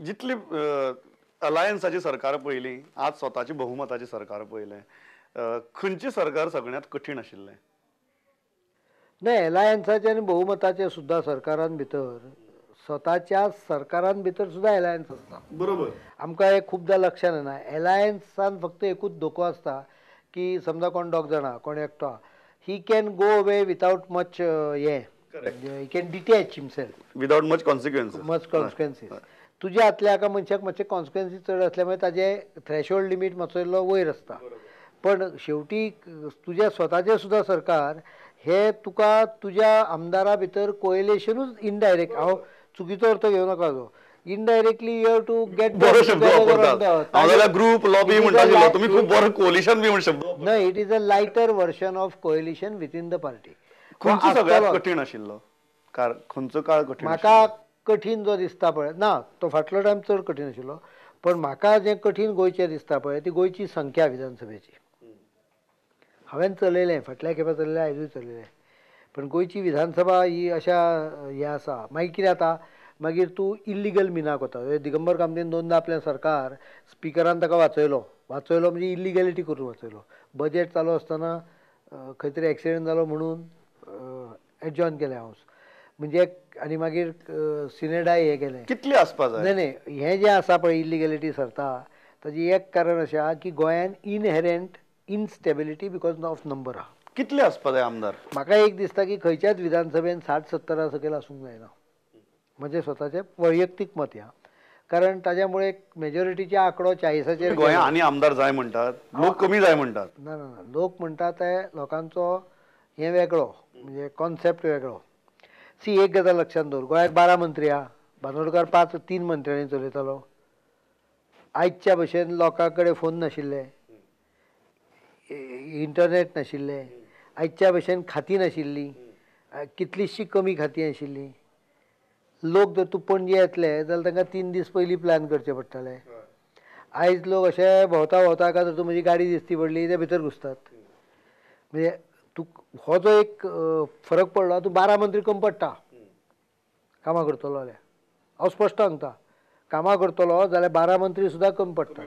जितली अलायन्साची सरकार पळयली, आज स्वताची बहुमताची सरकार पळयलें, खंयची सरकार सगळ्यांत कठीण आशिल्लें? नाही, अलायन्साचे आनी बहुमताचे सुद्दां सरकारान भितर, स्वताच्या सरकारान भितर सुद्दां अलायन्स आसता. बरोबर. आमकां हें खुबदां लक्षांत येना. अलायन्सान फक्त एकूच धोको आसता की समजा कोण दोग जाणां, कोण एकटो, he can go away without much हें, he can detach himself without much consequences. Much consequences. तुज्या हातल्या एका मनशाक मातशे कॉन्सिक्वेन्सीस चड आसल्या मुळे ताजे थ्रेशोल्ड लिमीट मातसो इल्लो वयर आसता. पण शेवटी तुज्या स्वताचें सुद्दां सरकार हे तुका तुज्या आमदारा भितर कोएलेशनूच इनडायरेक्ट, हांव चुकीचो अर्थ घेवं नाका, जो indirectly you have to get. बरो शब्द वापरतात, ग्रुप लॉबी म्हणटा तुमी, खूब बरो कोलिशन बी म्हण शब्द. न्हय, it is a lighter version of coalition within the party. खंयचो सगळ्यांत कठीण आशिल्लो खंयचो काळ कठीण? म्हाका कठीण जो दिसता पळय ना, तो फाटलो टायम चड कठीण आशिल्लो, पण म्हाका जें कठीण गोंयचें दिसता पळय ती गोंयची संख्या विधानसभेची. हांवें चलयलें, फाटल्या खेपा चलयलें, आयजूय चलयलें, पण गोंयची विधानसभा ही अशा हें आसा. मागीर कितें जाता, मागीर तूं इल्लिगल मिनाक वता. दिगंबर कामतीन दोनदां आपलें सरकार स्पिकरान ताका वाचयलो, वाचयलो म्हणजे इल्लिगॅलिटी करून वाचयलो. बजेट चालू आसतना खंय तरी एक्सिडंट जालो म्हणून एडजॉर्न केलें हावस म्हणजे, आनी मागीर सिनेडाय हें केलें. कितली आसपा जाय? न्हय न्हय, हें जें आसा पळय इल्लिगॅलिटी सरता ताजें एक कारण अशें आहा की गोंयान inherent instability because of number आहा. कितले आसपा जाय आमदार? म्हाका एक दिसता की खंयच्याच विधानसभेन 60-70 सकयल आसूंक जायना, म्हजें स्वताचें वैयक्तीक मत ह्या, कारण ताज्या मुळे मेजॉरिटीचे आंकडो 40चेर. गोंया आनी आमदार जाय म्हणटात, लोक कमी जाय म्हणटात. ना ना ना, लोक म्हणटात ते लोकांचो हें वेगळो, म्हणजे कॉन्सेप्ट वेगळो. सी, एक गजाल लक्षांत दवर, गोंयाक 12 मंत्री आहा, बांदोडकार 5-3 मंत्र्यांनी चलयतालो. आयच्या भशेन लोकां कडेन फोन नाशिल्ले, इंटरनेट नाशिल्लें, आयच्या भशेन खातीं नाशिल्लीं, कितलींशीं कमी खातीं आशिल्लीं. लोक जर तूं पणजे येतले जाल्यार तांकां 3 दीस पयलीं प्लॅन करचे पडटाले. आयज लोक अशे भोंवता भोंवता का जर तूं म्हजी गाडी दिसती पडली ते भितर घुसतात. म्हणजे तूं हो जो एक फरक पडलो, तूं 12 मंत्री कमी पडटा कामां करतलो जाल्यार. हांव स्पश्ट सांगता, कामां करतलो जाल्यार 12 मंत्री सुद्दां कमी पडटा.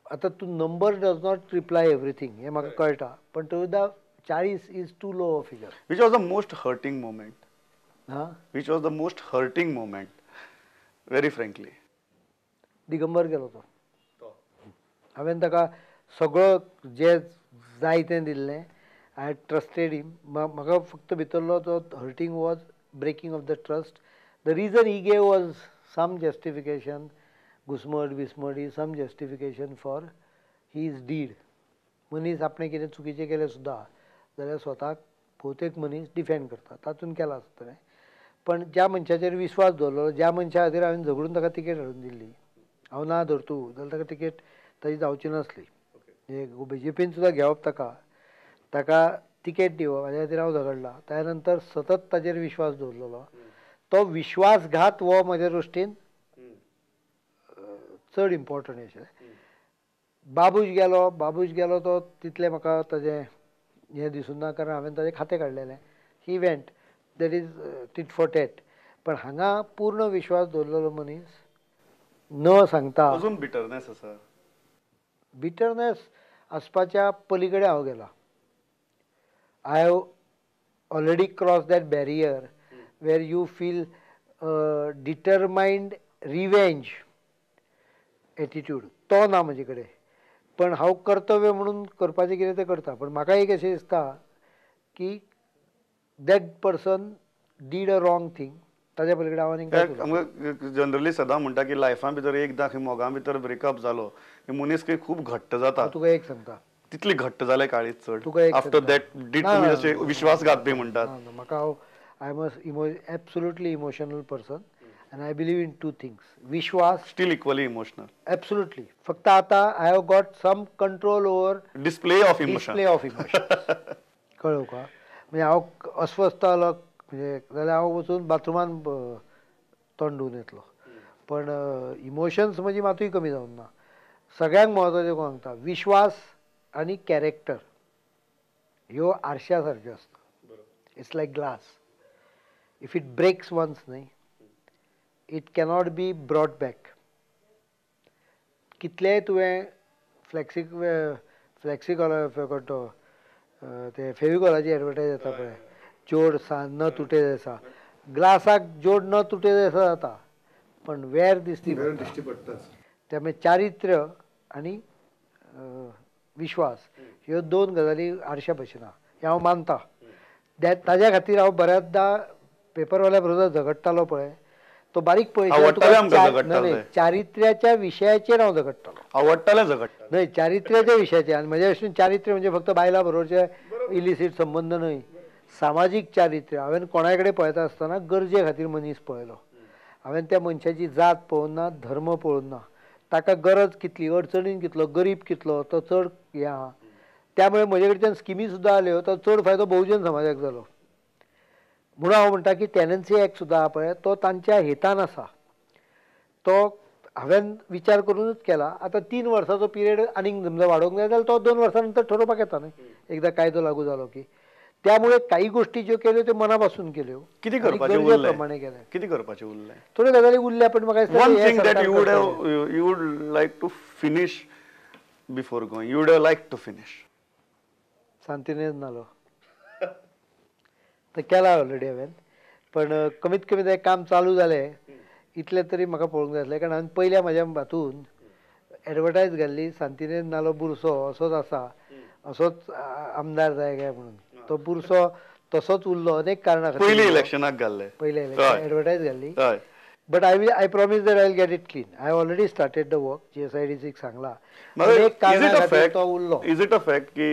आतां तूं number does not reply everything हें म्हाका कळटा, पण तरी सुद्दां 40 is too low a figure. Which was the most hurting moment? हां, which was the most hurting moment very frankly? Digambar गेलो तो. हांवें ताका सगळो जें जाय तें दिल्लें, I trusted him. म्हाका फक्त भितरलो तो hurting was breaking of the trust. The reason he gave was some justification, घुसमट बिस्मट he some justification for his deed. मनीस आपणें कितें चुकीचें केलें सुद्दां जाल्यार स्वताक भोवतेक मनीस डिफेंड करता, तातूंत केलां आसतलें. पण ज्या मनशाचेर विस्वास दवरलो, ज्या मनशा खातीर हांवें झगडून ताका तिकेट हाडून दिल्ली, हांव ना धर तूं जाल्यार ताका तिकेट ताजी जावची नासली. बीजेपीन सुद्दां घेवप ताका, ताका तिकेट दिवप हाज्या खातीर हांव झगडला. त्या नंतर सतत ताजेर विश्वास दवरलेलो, तो विश्वासघात हो म्हज्या दृश्टीन चड इम्पॉर्टंट आशिल्लें. बाबूश गेलो, बाबूश गेलो तो तितलें म्हाका ताजें हें दिसूं ना, कारण हांवें ताजें खातें काडलेलें. He went, that is tit for tat. पण हांगा पूर्ण विश्वास दवरलेलो मनीस न सांगता अजून बिटरनेस आसा. बिटरनेस आसपाच्या पलीकडे हांव गेला. I have already cross that barrier where you feel determined revenge attitude, तो ना म्हजे कडेन. पण हांव कर्तव्य म्हणून करपाचें कितें तें करता. पण म्हाका एक अशें दिसता की that person did a wrong thing, ताज्या पलीकडे हांव आनीक आमकां जनरली सदां म्हणटा की लायफा भितर एकदां खंय मोगा भितर ब्रेकअप जालो की मनीस खंय खूब घट्ट जाता. तुका एक सांगता, तितली घट्ट जालें काळीज चड तुका एक आफ्टर that did, तुमी जशें विश्वासघात बी म्हणटात. म्हाका हांव I am absolutely emotional person and I believe in 2 things, Vishwas. Still equally emotional. Absolutely. फक्त आतां I have got some control over display of emotion. Display of emotion, कळ्ळें तुका? म्हणजे हांव अस्वस्थ जालो म्हणजे जाल्यार हांव वचून बाथरुमान तोंड धुवन येतलो, पण इमोशन्स म्हजी मातूय कमी जावंक ना. सगळ्यांत म्हत्वाचें कोण सांगता, विश्वास आनी कॅरेक्टर ह्यो आरश्या सारक्यो आसता. It's like glass, if it breaks once न्हय, It cannot be brought back. कितलेंय तुवें फ्लॅक्सी फ्लॅक्सी तो ते फेविकॉलाची एडवर्टायज येता पळय, जोड सा न तुटे आसा, ग्लासाक जोड न तुटे आसा जाता, पण वेर दिसती दिश्टी पडटा. त्यामुळे चारित्र्य आनी विश्वास ह्यो दोन गजाली आरश्या भशेन आहा, हें हांव मानता. ताज्या खातीर हांव बऱ्याचदा पेपरवाल्या बरोबर झगडटालो पळय, तो बारीक पयशे चारित्र्याच्या विशयाचेर हांव झगडटालो. आवडटालें झगडटा न्हय, चारित्र्याच्या विशयाचेर. आनी म्हज्या दृश्टीन चारित्र्य म्हणजे फक्त बायलां बरोबरचे इलिसीट संबंद न्हय, सामाजीक चारित्र्य. हांवें कोणा कडेन पळयता आसतना गरजे खातीर मनीस पळयलो. हांवें त्या मनशाची जात पळोवन ना, धर्म पळोवन ना, ताका गरज कितली, अडचणीन कितलो, गरीब कितलो, तो चड हें आहा. त्यामुळे म्हजे कडच्यान स्किमी सुद्दां आल्यो, तो चड फायदो बहुजन समाजाक जालो. म्हणून हांव म्हणटा की टेनन्सी एक्ट सुद्दां आहा पळय, तो तांच्या हेतान आसा, तो हांवें विचार करूनच केला. आतां 3 वर्सांचो पिरियड आनीक समजा वाडोवंक जाय जाल्यार तो 2 वर्सां नंतर ठरोवपाक येता न्हय, एकदां कायदो लागू जालो की. त्यामुळे काही गोष्टी ज्यो केल्यो त्यो मना पासून केल्यो. कितें करपाचें उरलें, कितें करपाचें उरलें, थोड्यो गजाली उरल्या. पण म्हाका दिसता one thing that you would like to finish before going, you would like to finish. सांतिनेज नालो तर केला ऑलरेडी हांवें, पण कमीत कमी तें काम चालू जालें इतलें तरी म्हाका पळोवंक जाय आसलें. कारण हांवें पयल्या म्हज्या हातून एडवर्टायज घाल्ली, सांतिनेज नालो बुरसो असोच आसा, असोच आमदार जाय काय म्हणून. तो बुरसो तसोच उरलो अनेक कारणां खातीर. पयलीं इलेक्शनाक घाल्लें, पयलें इलेक्शन एडवर्टायज घाल्ली. But I promise that I will get it clean. I have already started the work. GSIDC सांगला. अनेक कारणां खातीर तो उरलो. Is it a fact की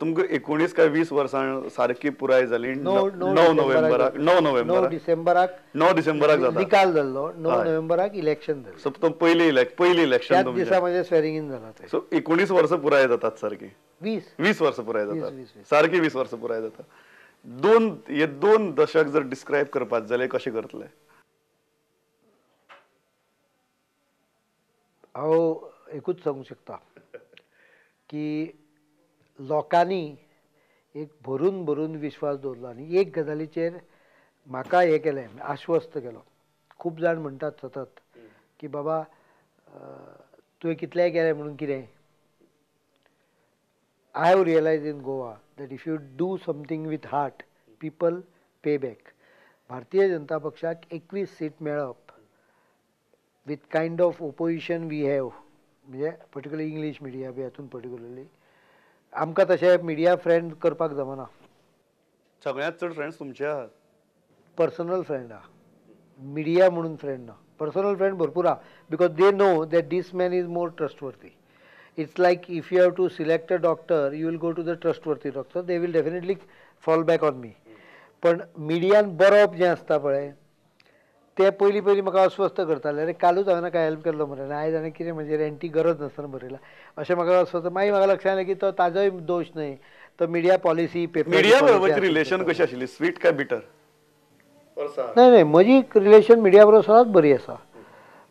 तुमकां 19 काय 20 वर्सां सारकी पुराय जाली? 9 नोव्हेंबराक, 9 डिसेंबराक जाता निकाल जाल्लो, 9 नोव्हेंबराक इलेक्शन जालें. सो तो पयलीं इलेक्शन त्याच दिसा म्हजें स्वेरिंग इन जालां. सो 19 वर्सां पुराय जातात सारकी, 20 वर्सां पुराय जातात सारकी, 20 वर्सां पुराय जातात. हे दोन दशक जर डिस्क्रायब करपाक जाल्यार कशें करतले? हांव एकूच सांगूंक शकता की लोकांनी एक भरून भरून विश्वास दवरलो आनी एक गजालीचेर म्हाका हें केलें, आश्वस्त केलो. खूब जाण म्हणटात सतत की बाबा तुवें कितलेंय केलें म्हणून कितें. I have realise in Goa that if you do something with heart, people pay back. Bharatiya Janata पक्षाक 21 सीट मेळप with kind of opposition we have, म्हणजे पर्टिक्युलरली इंग्लीश मिडिया बी हातून पर्टिक्युलरली आमकां तशें मिडिया फ्रेंड करपाक जमना. सगळ्यांत चड फ्रेंड्स तुमचे आहात? पर्सनल फ्रेंड आहा, मिडिया म्हणून फ्रेंड ना. पर्सनल फ्रेंड भरपूर आहा, because they know that this man is more trustworthy. It's like if you have to select a doctor, you will go to the trustworthy doctor, they will definitely fall back on me. पण मिडियान बरोवप जें आसता पळय, ते पयलीं पयलीं म्हाका अस्वस्थ करताले. अरे कालूच हांवें काय हेल्प केल्लो मरे, आयज हांवें कितें म्हजेर एंटी गरज नासतना बरयला अशें म्हाका अस्वस्थ. मागीर म्हाका लक्षांत आयलें की तो ताजोय दोश न्हय, तो मिडिया पॉलिसी पेपर. मिडिया बरोबरची रिलेशन कशी आशिल्ली, स्वीट काय बिटर? न्हय न्हय, म्हजी रिलेशन मिडिया बरोबर सदांच बरी आसा.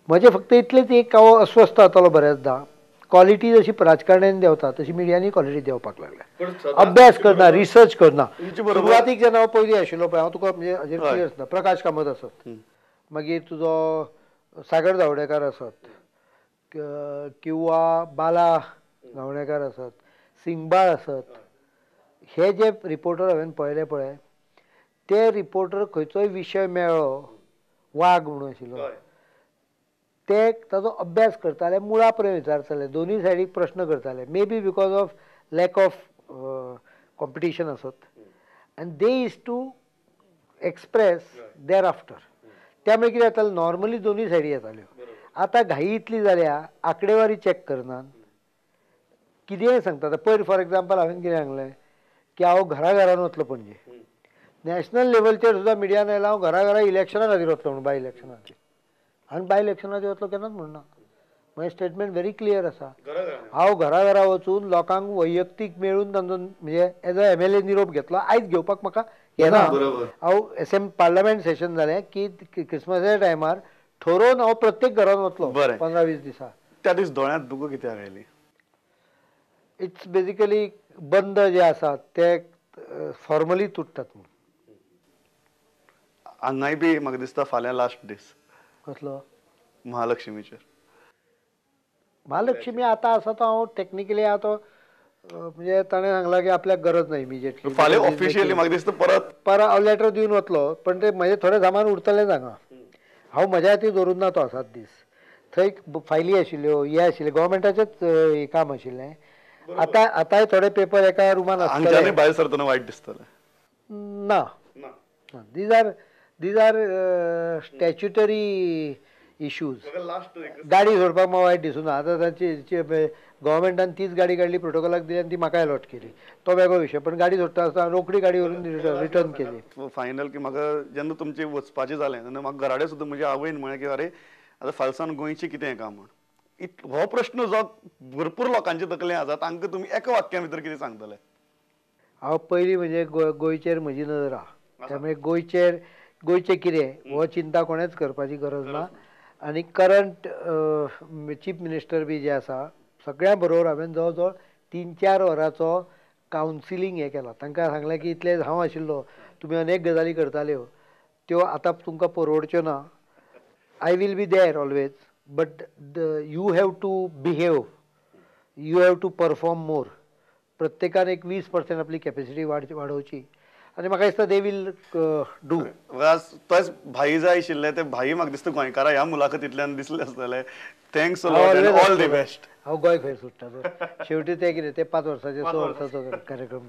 म्हजें फक्त इतलेंच एक हांव अस्वस्थ जातालो बऱ्याचदां, क्वॉलिटी जशी राजकारण्यान देंवता तशी मिडियांनी क्वॉलिटी देंवपाक लागल्या. अभ्यास करना, रिसर्च करना. सुरवातीक जेन्ना हांव पयलीं आशिल्लो पळय, हांव तुका म्हणजे हाजेर क्लियर आसना, प्रकाश कामत आसत, मागीर तुजो सागर जावडेकार आसत, किंवा बाला गावणेकार आसत, सिंगबाळ आसत, हे जे रिपोर्टर हांवें पळयले पळय, ते रिपोर्टर खंयचोय विशय मेळ्ळो, वाग म्हणून आशिल्लो, ते ताजो अभ्यास करताले, मुळा पर्यंत विचारताले, दोनूय सायडीक प्रश्न करताले. May be because of lack of competition आसत, आनी they is to express thereafter. त्यामुळे कितें जातालें, नॉर्मली दोनूय सायडी येताल्यो. आतां घाई इतली जाल्या, आंकडेवारी चॅक करनात, कितेंय सांगतात. पयर फॉर एग्जाम्पल हांवें कितें सांगलें की हांव घरा घरान वतलो पणजे, नॅशनल लेवलचेर सुद्दां मिडियान आयला हांव घरा घरा इलेक्शना खातीर वतलो म्हणून, बाय इलेक्शना खातीर. आनी बाय इलेक्शना खातीर वतलो केन्नाच म्हणना. म्हजें स्टेटमेंट व्हेरी क्लियर आसा. हांव घरा घरा वचून लोकांक वैयक्तीक मेळून तांचो म्हणजे एज अ MLA निरोप घेतलो. आयज घेवपाक म्हाका येना. हांव एसएम पार्लमेंट सेशन जालें की क्रिसमसाच्या टायमार ठरोवन हांव प्रत्येक घरान वतलो 15-20 दिसा. त्या दीस दोळ्यांत दुकां कित्याक आयली? It's basically बंद जे आसा ते फॉर्मली तुटतात म्हणून. हांगाय बी म्हाका दिसता फाल्यां लास्ट दीस. कसलो? महालक्ष्मीचेर. महालक्ष्मी आतां आसा तो हांव टॅक्निकली आतां म्हणजे ताणें सांगलां की आपल्याक गरज ना इमिजिएटली. फाल्यां ऑफिशियली म्हाका दिसता परत परत हांव लेटर दिवन वतलो, पण ते म्हजें थोडें सामान उरतलेंच हांगा. हांव म्हज्या खातीर दवरूंक ना तो 7 दीस. थंय फायली आशिल्ल्यो, हे आशिल्ले, गव्हर्मेंटाचेंच काम आशिल्लें. आतां आतांय थोडे पेपर एका रुमान आसतले. भायर सरतना वायट दिसतलें ना. These are statutory issues. गाडी सोडपाक म्हाका वायट दिसूना. आतां तांची गव्हर्मेंटान तीच गाडी काडली, प्रोटोकॉलाक दिली आनी ती म्हाका अलॉट केली, तो वेगळो विशय. पण गाडी सोडटा आसतना रोखडी गाडी व्हरून रिटर्न केली. फायनल की म्हाका जेन्ना तुमचें वचपाचें जालें तेन्ना म्हाका घराडे सुद्दां म्हज्या आवयन म्हळें की अरे आतां फालसान गोंयचें कितें काय म्हूण. हो प्रश्न जो भरपूर लोकांचे तकलें आसा, तांकां तुमी एका वाक्या भितर कितें सांगतले? हांव पयलीं म्हणजे गोंयचेर म्हजी नदर आहा, त्यामुळे गोंयचेर गोंयचें कितें हो चिंता कोणेंच करपाची गरज ना. आनी करंट चीफ मिनिस्टर बी जे आसा सगळ्यां बरोबर हांवें जवळ जवळ 3-4 वरांचो कावन्सिलींग हें केलां. तांकां सांगलें की इतलें हांव आशिल्लो, तुमी अनेक गजाली करताल्यो त्यो आतां तुमकां परवडच्यो ना. I will be there always, but you have to behave, you have to perform more. प्रत्येकान एक 20% आपली कॅपेसिटी वाडोवची आनी म्हाका दिसता they will do. तोच भाई जाय आशिल्ले ते भाई म्हाका दिसता गोंयकारा ह्या मुलाखतींतल्यान दिसले आसतले. Thanks a lot and all the best. हांव गोंय खंय सोडटा शेवटी ते कितें ते 5 वर्साचे 6 वर्साचो कार्यक्रम.